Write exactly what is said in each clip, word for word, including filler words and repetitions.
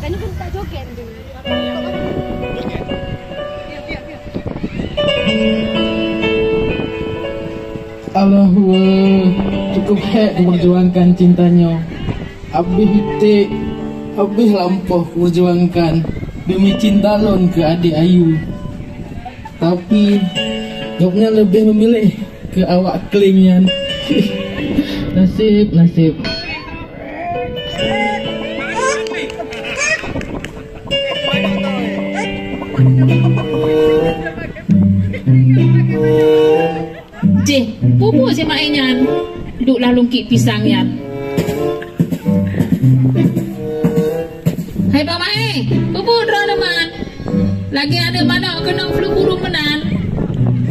Tadi pun tak joget tu. Alah, weh, cukup hék kuperjuangkan cinta nyoe. Habéh iték, habéh lampôh kuperjuangkan demi cinta lôn keu adék Ayu. Tapi, gobnyan leubeh meumiléh keu awak kling nyan. Nasib, nasib. Jih, peue-peue si Maé nyan duek lam lungkiek pisang nyan. Hai Bang Maé, peue-peue droeneuh man? Lagèe aneuk manok keunong flu burung meunan.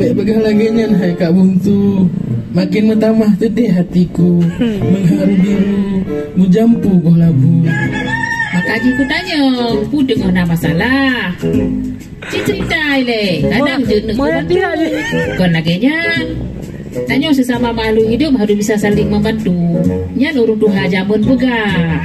Bèk peugah lagèe nyan, hai Kak Bungsu. Makin meutamah seudeh hatiku, meuharu biru, meujampu boh labu. Maka jih kutanyong, peue teungoh na masalah? Ci cerita ilèe, kadang jeuet neuk bantu. Kon lagèe nyan. Tanyoe sesama makhluk hidup harus bisa saling membantu. Nyan ureueng tuha jameun peugah.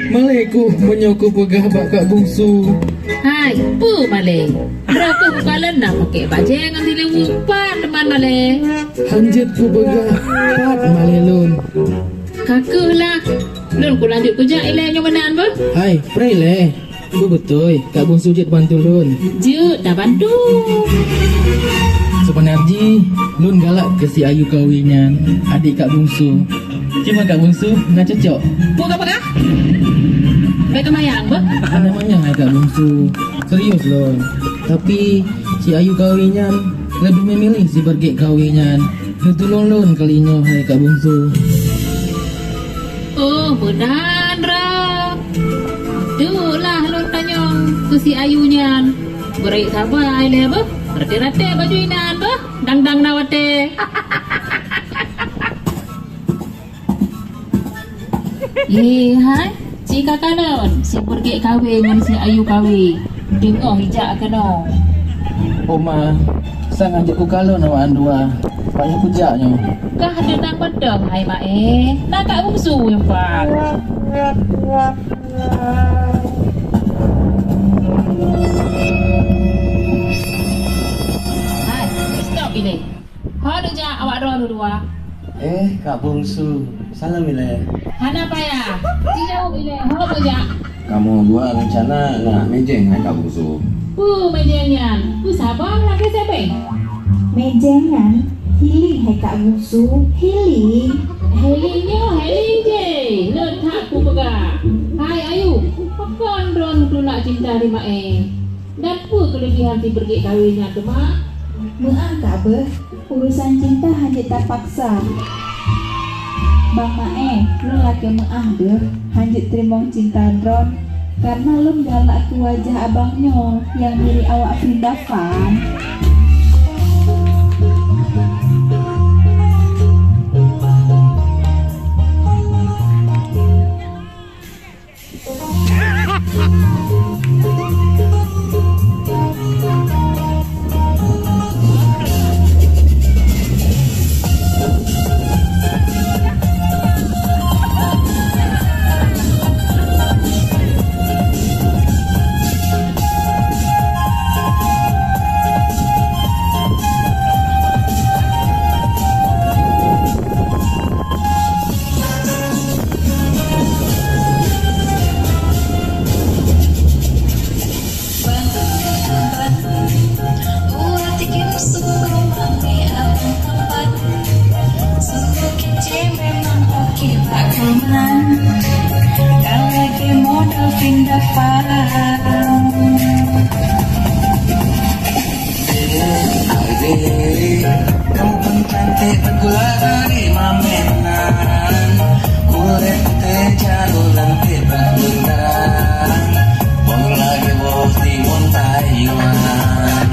Malèe ku meunyoe kupeugah bak Kak Bungsu. Hai, peue malèe? Droe keuh mukalon na pakèk bajèe ngon sileue, pat teuma malèe? Hanjeuet kupeugah pat malèe lôn. Ka keuh lah, lôn kulanjut kujak ilèe nyoe meunan beuh. Hai, preh ilèe. Beutôi, Kak Bungsu jeuet bantu lôn. Jeuet tabantu. Seubeuna jih, lôn galak keu si Ayu Kawi nyan, adék Kak Bungsu. Cuma Kak Bungsu na cocok. Peue ka peugah? Bèk keumayang beuh. Hana manyang hai Kak Bungsu. Serius lôn. Tapi, si Ayu Kawi nyan leubeh meumiléh si Beureuguek Kawi nyan. Neutulông lôn kali nyoe hai Kak Bungsu. Oh, meunan droe. Deuh lah lôn tanyong keu si Ayu nyan. Beureuguek saba ilèe beuh. Raté-raté baju inan beuh. Dang-dang na watèe. Yé hai, ci ka kalon si Beureuguek Kawi ngon si Ayu Kawi. Teungoh ijak keunoe. Oma, sang hanjeuet kukalon awak andua. Payah kujak nyoe. Kah deunang mantong hai Maé. Na Kak Bungsu nyang pat. Hai, stop ilèe. Ho neujak awak droeneuh dua? Eh, Kak Bungsu, salam ilèe. Hana payah. Jijaweueb ilèe, ho neujak? Kamoe dua reuncana nak mejeng ngon Kak Bungsu. Peue mejeng nyan? Peue saban lagèe sabé? Mejeng nyan healing hai Kak Bungsu, healing. Healing nyoe healing jih, le that kupeugah. Hai Ayu, pakon droeneuh tulak cinta di Maé? Dan peue keulebihan si Beureuguek Kawi nyan teuma? Meuáh Kak beuh, urusan cinta hanjeuet tapaksa. Bang Maé, lôn lakèe meuáh beuh, hanjeuet teurimong cinta droen, karena lôn galak keu wajah abang nyoe nyang mirip awak Vrindavan. Kamu pun cantik bergula dari mamenan. Kulit putih jalu lentik berbintang. Baru lagi bos timun Taiwan.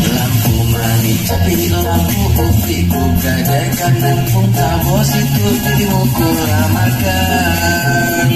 Lampu manis tapi lampu putih buka jadikan dan pun tabos itu jadi ukur makan.